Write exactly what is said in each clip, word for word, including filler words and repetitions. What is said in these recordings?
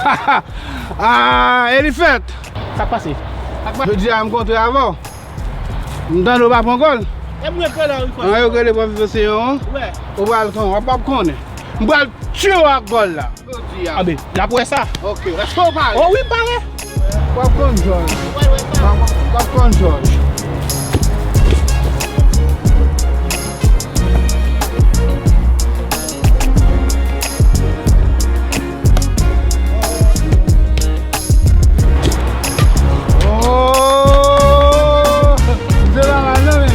Ah, Elifèt! Sa k pase? Jodi a m kontre avè w. M tande w pa pran kòl. E mwen k rele w, Rikòl. An, yo rele pran Seyon. Ou pral kon, w ap konnen. M pral tchwe w ak kòl la. Jodi a. Anben, n ap wè sa. Ok, èske w pare? O wi, m pare. W ap konn jòj. W ap konn jòj. Oh! Se pa mal non, men.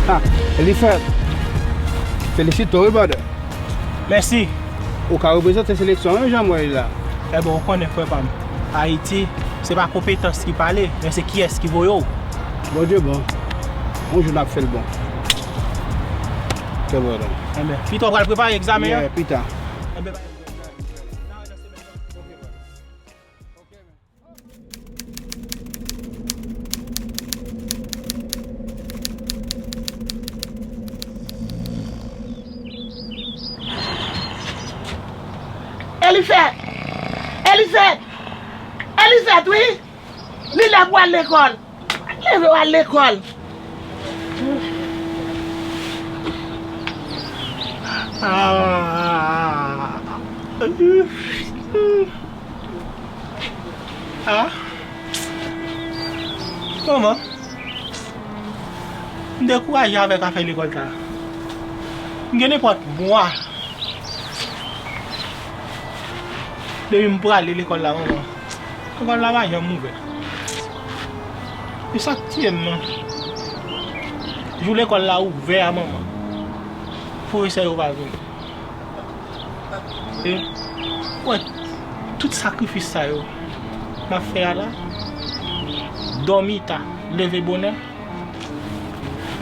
Ha, Elifèt, felisite w wi, brother. Mèsi. Ou ka reprezante seleksyon an wi, jan m wè l la. Ebyen, ou konnen, frè pa m, Ayiti, se pa konpetans ki pale, men se kiyès ki voye w. Bondye bon. Yon jou n ap fè l bon. Ok, brother. Ebyen, pita w pral prepare egzamen an? Yeah, pita. Ebyen, Elifèt! Elifèt! Elifèt, wi! Li lè pou al lekòl. Leve w al lekòl. Ah. Ah. Manman, m dekouraje avèk afè lekòl sa. M gen nenpòt mwa depi m prale lekòl la, manman. Lekòl la pa janm ouvè. E sa k tiye m nan. Jou lekòl la ouvè a, manman, pwofesè yo pa vini. E, ou wè, tout sakrifis sa yo m ap fè a la, dòmi ta, leve bonè,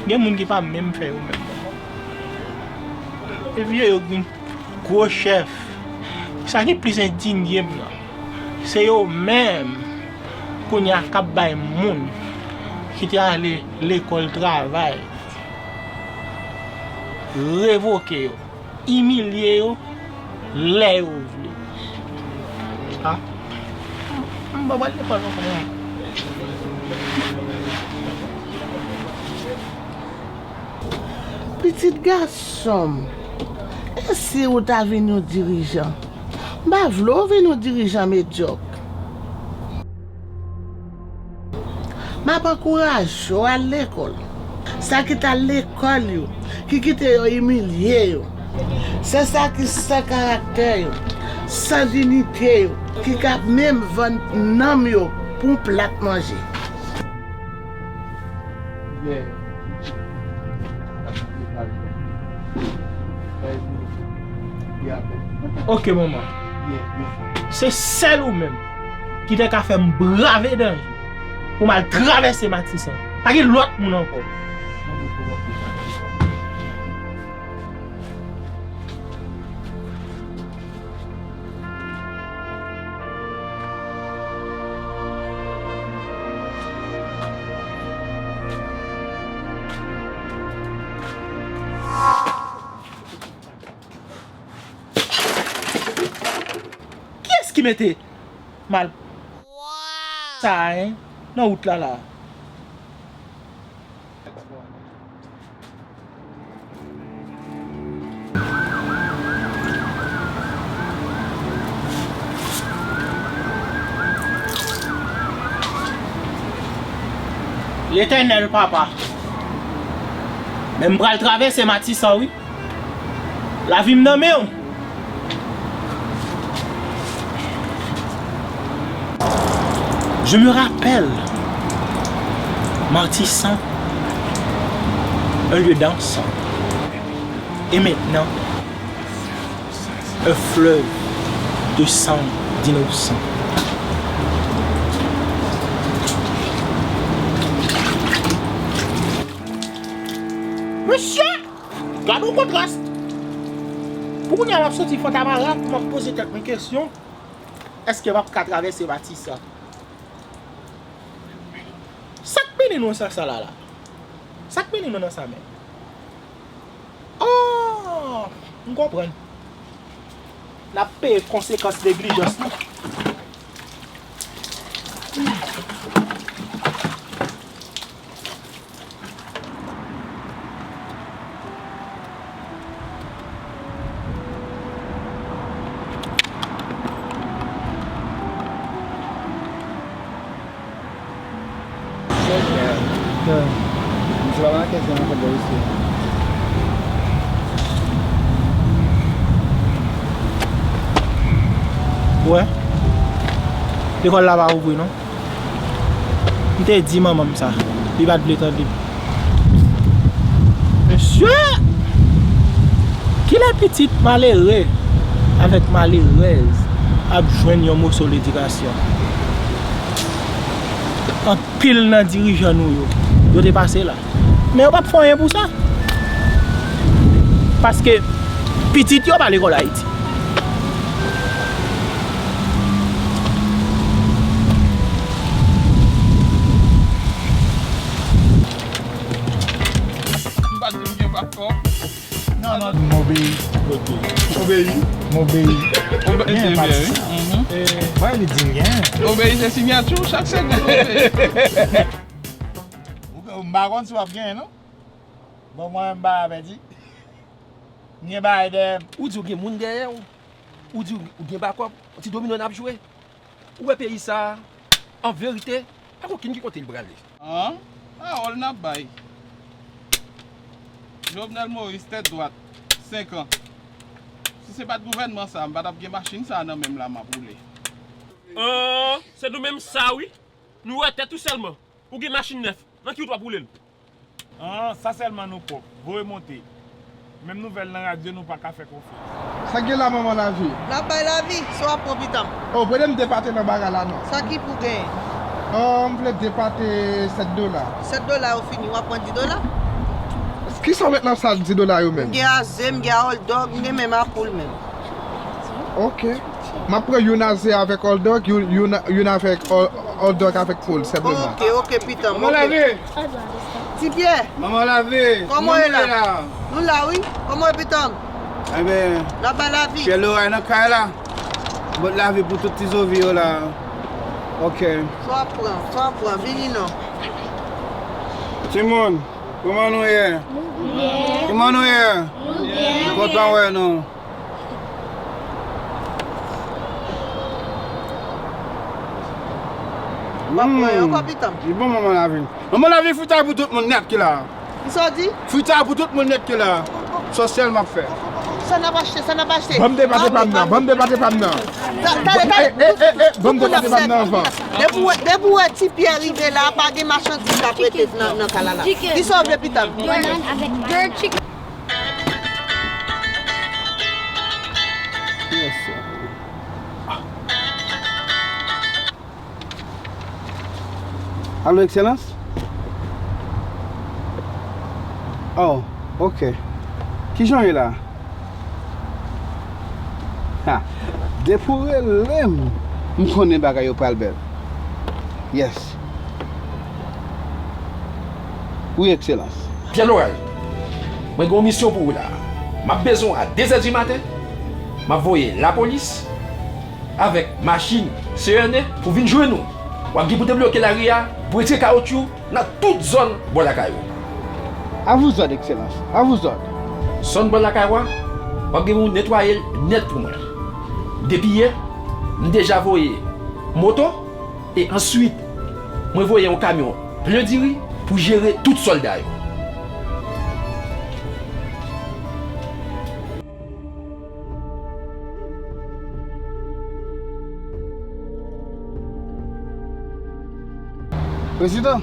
gen moun ki pa menm fè yo menm. Epi yo, yo gen gwo chèf. Sa ki plis endinye m nan, se yo menm kounye a k ap bay moun ki te ale lekòl travay revoke yo, imilye yo lè yo vle. Ha? M pa pral lekòl ankò non. Pitit gason m, e si w ta vin yon dirijan? M pa vle w vin yon dirijan medyòk. M ap ankouraje w al lekòl. Sa ki t al lekòl yo, ki kite yo imilye yo, se sa ki san karaktè yo, san diyite yo, ki ka menm vann nanm yo pou yon plat manje. Ok, manman. Se sèl ou menm ki te ka fè m brave danje pou m al travèse Matisan. Pa gen lòt moun ankò. Kiyès ki mete mal sa a, en, nan wout la la? Letènèl, papa, men m pral travèse Matisan, wi. Lavi m nan men w. Je me rappelle Matisan, un lieu dansant. Et maintenant, un fleuve de sang d'innocents. Mesye! Gade yon kontras! Pou kounye a, m ap soti Fontamara, m ap poze tèt mwen kesyon, èske m ap ka travèse Batista? Sa k mennen nou nan sa la la? Sa k mennen nou nan sa menm? Oh, m konprann. N ap peye konsekans neglijans nou. Ou wè? Lekòl la pa ouvri non. M te di manman m sa, li pa t vle tande. Mesye! Kilè pitit malere avèk malerèz ap jwenn yon moso ledikasyon? Anpil nan dirijan nou yo, yo te pase la. Men yo p ap fè anyen pou sa. Paske pitit yo pa lekòl Ayiti. M pa di m gen pa fò. Non, non. M obeyi. Ok. Obeyi. M obeyi. Obeyi, se byen, wi. Mhm. Wè, li di l gen. Obeyi se sinyati w, chak segonn obeyi. Ou, m pa konn si w ap genyen, non. Bon, mwen menm, m pa pèdi. M gen bagay dèyè m. Ou di w gen moun dèyè w. Ou di w gen bakòp. Ti domino n ap jwe. Ou wè peyi sa a, an verite, pa gen okenn ki kote l prale. An, pawòl n ap bay. Jovenel Moïse, tèt dwat, senk an. Si se pa t gouvènman sa a, m pa t ap gen machin sa a nan men m la, m ap woule. An, se nou menm sa wi. Nou wè tèt ou sèlman. Ou gen machin nèf. Nan ki wout w ap woule l? An, sa sèlman nou pwòp. Voye monte. Menm nouvèl nan radyo nou pa ka fè konfyans. Sa k gen la, manman Lavi? N ap bay lavi, sa w ap pran pita m? Oh, prete m de pate nan bagay la non. Sa ki pou genyen? Oh, m vle de pate sèt dola. Sèt dola yo fini, w ap pran dis dola? Kisa w met nan sa dis dola yo menm? M gen a ze, m gen a hot dog, m gen menm a poul menm. Ok. M ap pran youn a ze avèk hot dog, youn, youn, youn avèk hot, hot dog avèk poul, senpleman. Ok, ok, pitan m, ok. Manman Lavi! Ti Pyè! Manman Lavi! Kòman w ye la? Nou la, wi. Kòman w ye, pitan m? Enben, n ap bay lavi. Pyè Loray nan kay la. Bòt lavi pou tout ti zovi yo la. Ok. Sa w ap pran, sa w ap pran, vini non. Timoun, kòman nou ye? Nou byen. Kòman nou ye? Nou byen. M kontan wè nou. W ap pran yo ankò, pitan m? Li bon, manman Lavi. Manman Lavi, fritay pou tout moun nèt ki la. Kisa w di? Fritay pou tout moun nèt ki la. Sosyèl m ap fè. Sa n ap achte, sa n ap achte? Ban m de pate pa m nan, ban m de pate pa m nan. Ta-, talè, talè. Eh, eh, eh, eh, ban m de pate pa m nan anvan. Depi w wè, depi w wè Ti Pyè rive la, pa gen machandiz k ap rete nan, nan kay la la. Kisa w vle, pitan m? Jerk chicken. Yes, sir. Alo, Ekselans? Oh, ok. Kijan w ye la? Ha, depi w rele m, m konnen bagay yo pral bèl. Yes. Wi, Ekselans. Pyè Loray, mwen gen yon misyon pou ou la. M ap bezwen w a de zè di maten. M ap voye lapolis avèk machin C N E pou vin jwenn ou. W ap gen pou debloke lari a, pou retire kawotchou nan tout zòn bò lakay ou. À vos ordres, Excellence. À vos ordres. Zòn bò lakay ou a, w ap gen pou netwaye l nèt pou mwen. Depi yè, m deja voye moto, e answit, mwen voye yon kamyon plen diri pou jere tout sòlda yo. Prezidan,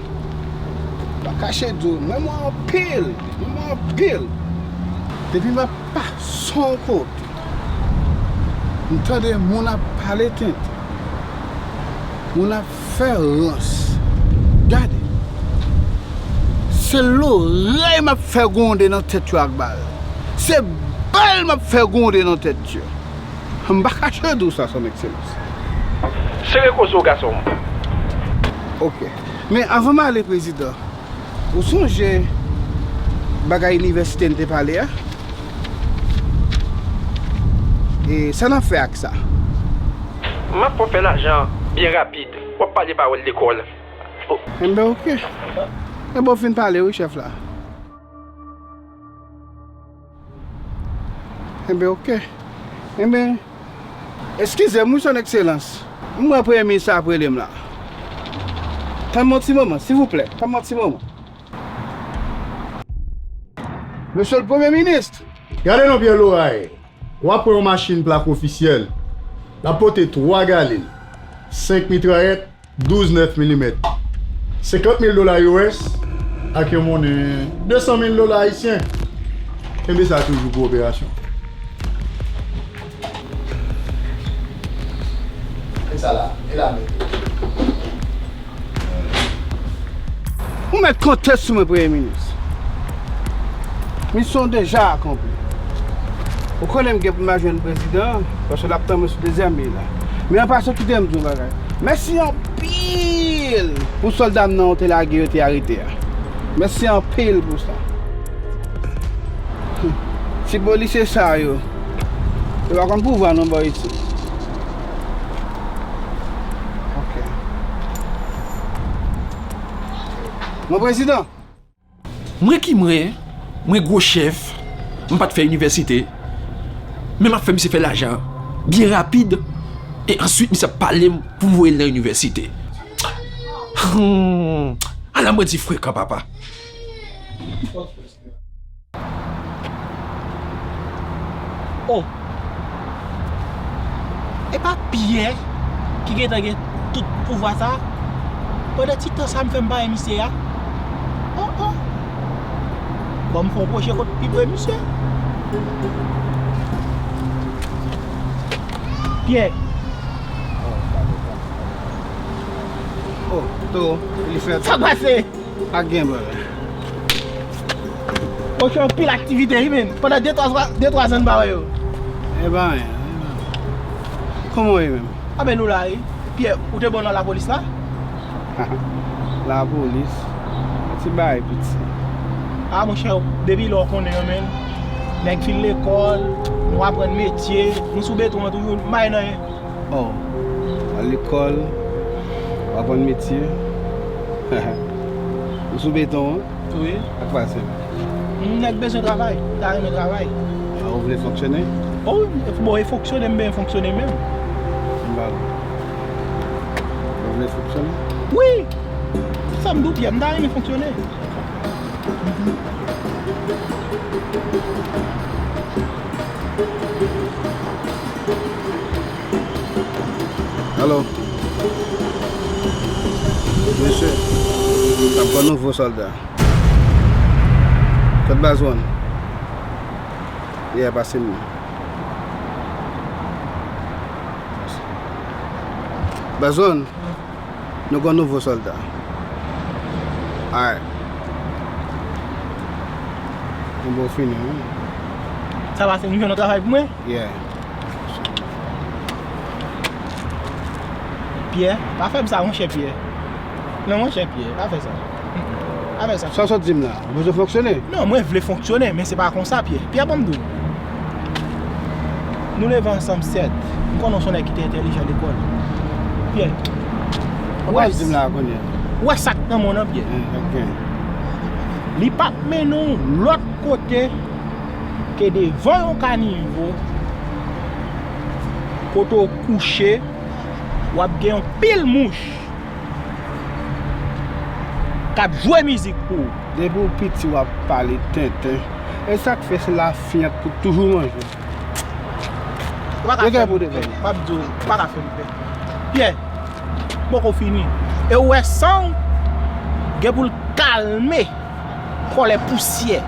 pa kache di w, men mwen anpil, men mwen anpil. Depi m ap pase yon kote, m tande moun ap pale tenten, moun ap fè rans. Gade, se lorèy m ap fè gwonde nan tèt yo ak bal. Se Pal m ap fè gwonde nan tèt yo. M pa kache di w sa, Son Ekselans. Sere koze w, gason m. Ok. Men anvan m ale, Prezidan, ou sonje bagay inivèsite n te pale a? E sa n ap fè ak sa? M ap fè w fè lajan byen rapid. W ap pale pawòl lekòl. Enben, ok. Enben, w fin pale, wi, chèf la. Enben, ok. Enben, eskize m, wi, Son Ekselans. M wè Premye Minis la ap rele m la. Tann m yon ti moman, silvouplè. Tann m yon ti moman. Mesye le Premye Minis! Gade non, Pyè Loray. W ap wè yon machin plak ofisyèl. L ap pote twa galil, senk mitrayèt, douz nèf milimèt, senkant mil dola U S ak yon monnen de san mil dola ayisyen. Kenbe sa toujou pou operasyon. E sa la, e la menm. Ou mèt konte sou mwen, Premye Minis. Misyon deja akonpli. Ou konnen m gen pou m al jwenn prezidan an, paske l ap tann mwen sou dezyèm li la. Men an pasan, kite m di w yon bagay. Mèsi anpil pou sòlda m nan ou te lage yo te arete a. Mèsi anpil pou sa. Ti polisye sa yo, yo pa konn pouvwa non bò isit. Ok. Mon prezidan. Mwen ki mwen, mwen gwo chèf, m pa t fè inivèsite, men m ap fè misye fè lajan byen rapid, e answit misye ap pale m pou m voye l nan inivèsite. Hmm, ala mwen di frekan, papa. Oh! E pa Pyè ki gentan gen tout pouvwa sa a? Pandan ti tan sa a m fè m pa wè misye a? Oh, oh! Ban m fè yon pwoche kot pi pre misye. Pyè! Oh, to, li fè. Sa k pase? Pa gen bagay. Monchè, anpil aktivite wi menm. Pandan de twa, de twa zan n pa wè yo. E pa anyen, e pa anyen. Kòman w ye menm? A ben nou la wi. Pyè, ou te bon nan lapolis la? Lapolis? Ti bagay piti. A monchè, depi lè w konnen yo menm. Nèg fin lekòl, nou aprann metye, nou sou beton an toujou, m pa wè nan anyen. Oh, al lekòl, w aprann metye. Ou sou beton an? Wi. Sa k pase? M nèk bezwen travay, m ta renmen travay. Ah, ou vle fonksyone? Oh, wi, bon, e fonksyone, m benyen fonksyone menm. M pa vle. Ou vle fonksyone? Wi! Sa m di w, Pyè, m ta renmen fonksyone. Alo. Mesye, n ap pran nouvo sòlda. Kot baz ou an? Yeah, pase m. Baz ou an? Nou gen nouvo sòlda. Alright. Bon, fini, wi. Sa pase, nou jwenn yon travay pou mwen? Yeah. Pyè, pa fè m sa, monchè Pyè. Non, monchè Pyè, pa fè sa. Mm-mm. Pa fè sa. Sa w sot di m la, ou bezwen fonksyone? Non, mwen vle fonksyone, men se pa konsa, Pyè. Pyè, ban m di w. Nou leve ansanm, sèt. M konnen w se yon nèg ki te entèlijan lekòl. Pyè. Ou pral di m la kounye a. Ou wè sa k nan men w nan, Pyè. Eh, ok. Li p ap mennen w lòt kote ke devan yon kanivo, kote w kouche, w ap gen yon pil mouch k ap jwe mizik pou ou. Depi w piti, w ap pale tenten. E sa k fè se lafyant pou toujou manje. Ou pa ka fè m pè. M ap di w, ou pa ka fè m pè. Pyè, m poko fini. E ou wè san w gen pou l kalme kòlè pousyè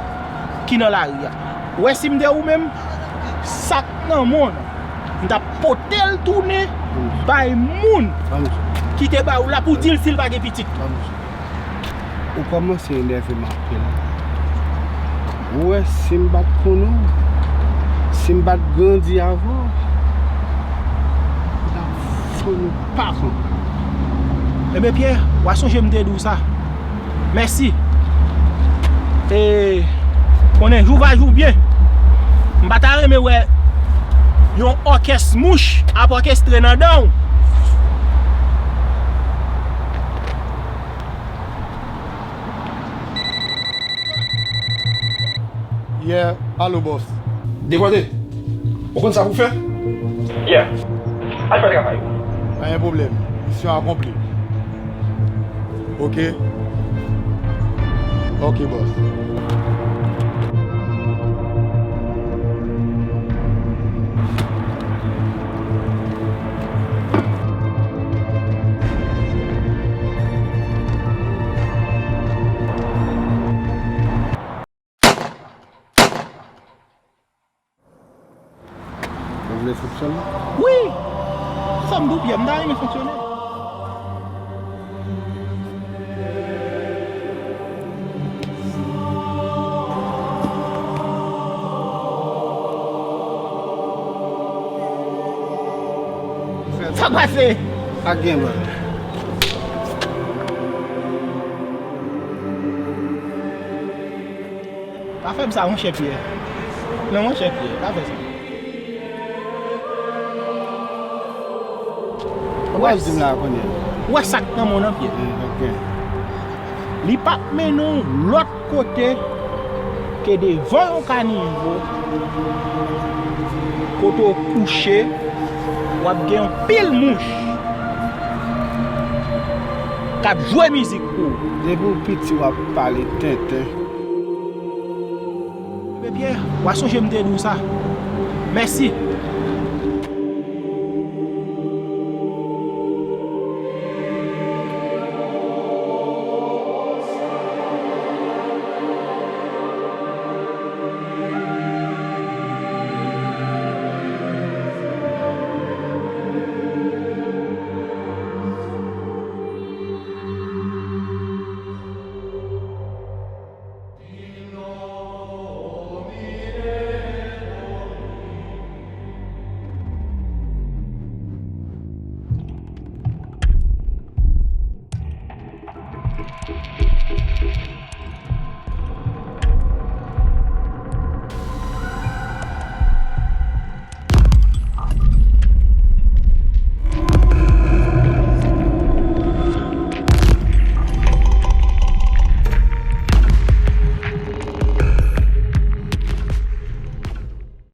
ki nan lari a. Ou wè si m te ou menm, sa k nan men w nan, m t ap pote l tounen bay moun ki te ba ou la pou di l si l pa gen pitit. Ou kòmanse enève m anpil. Ou wè, si m pa t konnen w, Si m pa t grandi avè w, m t ap fann ou pa konprann. Ebyen, Pyè, w a sonje m te di w sa. Mèsi. E, konnen jou va jou byen. M pa ta renmen wè yon òkès mouch ap òkestre nan dan w. Yeah, alo, bòs. Dekòte. Ou konn sa pou fè? Yeah. Al fè travay ou. Pa gen pwoblèm. Misyon akonpli. Ok. Ok, bòs. Ou vle fonksyone? Wi! Sa m di w, Pyè, m ta renmen fonksyone. Sa k pase? Pa gen bagay. Pa fè m sa, monchè Pyè. Non, monchè Pyè, pa fè sa. Ou pral di m la kounye a. Ou wè sa k nan men w nan, Pyè? Mm, ok. Li p ap mennen w lòt kote ke devan yon kanivo, kote w kouche, w ap gen yon pil mouch k ap jwe mizik pou w. Depi w piti, w ap pale tenten. Ebyen, Pyè, w a sonje m te di w sa. Mèsi.